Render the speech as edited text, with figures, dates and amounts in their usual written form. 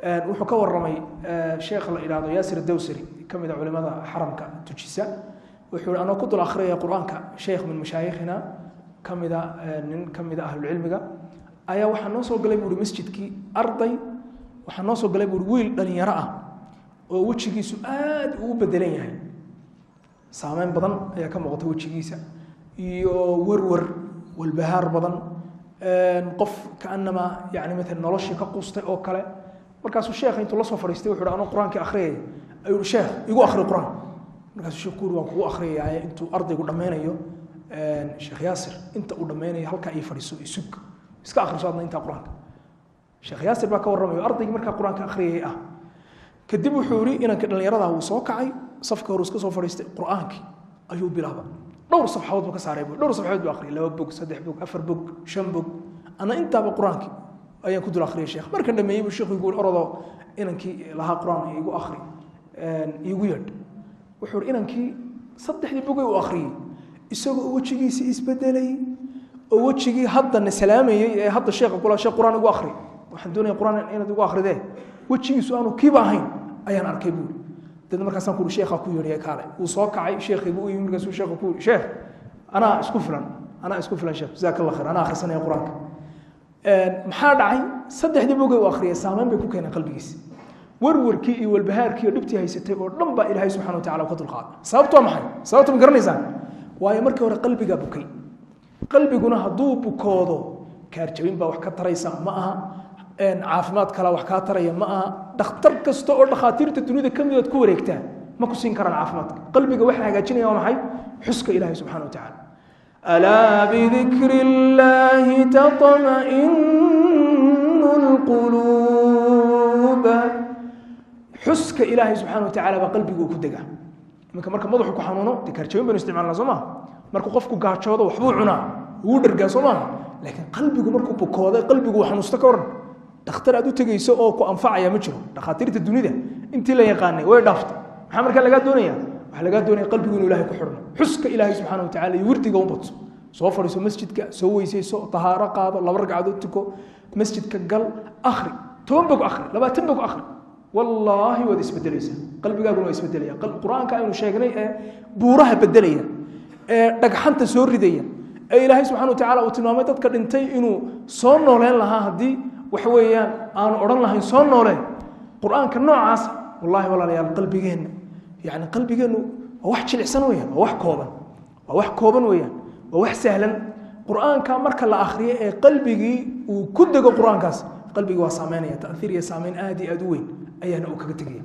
Wuxuu ka waramay sheekh la idhaahdo Yaasir Dawsari, ka mid a culimada xaramka tujisa. Wuxuu yihi, anoo ku dul akhriyaya Qur-aanka sheekh min mashaayikhina kamida, nin ka mida ahlulcilmiga ayaa waxaa noo soo galay, buuri, masjidkii arday. Waxaa noo soo galay, buuri, wiil dhalinyaro ah oo wejigiisu aad uu u bedelan yahay, saameyn badan ayaa ka muuqata wejigiisa iyo werwer, walbahaar badan, qof kaanamaa yani maala noloshii ka qustay oo kale. Markaasuu sheekha intuu la soo fadhiistay wuxu uhi, anoo Qur-aankii akhriyaya ayuu, "Sheekh, igu akhri Qur-aan." Markaasuu sheekh ku uri, "Waan kugu akhriyaya intuu ardaygu dhammaynayo, Sheekh Yaasir inta uu dhammaynayo halkaa ii fadhiiso, isug, iska akhriso adna intaa Qur-aanka." Sheekh Yaasir baa ka warramayo ardaygii markaa Qur-aanka akhriyayay ah. Kadib wuxuu yihi, inanka dhallinyarada wuu soo kacay, safka hore iska soo fadhiistay, Qur-aankii ayuu bilaaba, dhowr safxadood buu ka saaray, bu dhowr safxadood buu akhriyay, 2 bog, 3 bog, 4 bog, 5 bog. Ana intaaba Qur-aankii ayaan ku dul akhriyay sheekh. Markan dhameeyey buu sheekhu igu yiri, "Orodoo inankii lahaa Qur-aan igu akhri iigu yeedh." Wuxuu yihi, inankii saddexdii bogay uu akhriyey, isagoo wejigiisii isbedelay oo wejigii haddana salaamayey ee hadda sheekha kula, "Sheekh, Qur-aan igu akhri, waxaan doonaya Qur-aan inaad igu akhridee," wejigiisu aanu kiiba ahayn ayaan arkay, buuri. Dadna markaasaan ku uri, "Sheekhaa ku yeedhay, kaale." Wuu soo kacay, sheekhii buu u yimi. Markaasuu sheekhu ku yiri, "Sheekh, anaa isku filan, anaa isku filan sheekh, jazaaka Allah khayr, anaa akhrisanaya Qur-aanka." Maxaa dhacay? Saddexdii bogay uu akhriyay saameyn bay ku keeneen qalbigiisa. Warwarkii iyo walbahaarkii iyo dhibtii haysatay oo dhan baa Ilaahay subxana wa tacala ka dulqaaday. Sababtu waa maxay? Sababtu ma garanaysaan? Waayo, markii hore qalbigaa bukay. Qalbiguna hadduu bukoodo, kaarjabin baa wax ka taraysa ma aha, caafimaad kalaa wax kaa taraya ma aha, dhakhtar kasta oo dhakhaatiirta dunida ka midood ku wareegtaa ma ku siin karaan caafimaadka qalbiga. Waxa hagaajinaya waa maxay? Xuska Ilaahay subxana wa tacala. Alaa bidikri illaahi taطma'inu lquluub. Xuska Ilaahay subxana wa tacala baa qalbigu uu ku degaa. Iminka marka madaxu ku xanuuno, dee kaarjabin baynu isticmaalnaa, soo maha? Markuu qofku gaajoodo, waxbuu cunaa, wuu dhargaa, soo maaha? Laakiin qalbigu markuu bukooday, qalbigu uu xanuusto, ka waran? Dhakhtar aad u tegeyso oo ku anfacaya ma jiro. Dhakhaatiirta dunida intii la yaqaanay way dhaaftay. Maxaa markaa lagaa doonaya? Waxaa lagaa doonaya qalbigu inuu Ilahay ku xidhno, xuska Ilaahay subxana wa tacala iyo wirdiga u badso. Soo fadhiiso masjidka, soo weysayso, tahaaro qaado, 2 ragcadood tuko, masjidka gal, akhri 10 bog, akhri 20 bog, akhri. Wallaahi waad isbedelaysaa, qalbigaaguna waa isbedelaya. Qur-aanka aynu sheegnay ee buuraha bedelaya, ee dhagxanta soo ridaya, ee Ilaahay subxana wa tacala uu tilmaamay dadka dhintay inuu soo nooleen lahaa haddii waxa weeyaan aanu odhan lahayn soo nooleen, Qur-aanka noocaasa, wallahi walaalayaal, qalbigeenna, yani qalbigeennu waa wax jilicsan weyaan, waa wax kooban, waa wax kooban weeyaan, waa wax sahlan. Qur-aanka marka la akhriyo ee qalbigii uu ku dego qur-aankaas, qalbigii waa saameynaya, taiir iyo saameyn aad iyo aad u weyn ayaana uu kaga tegaya.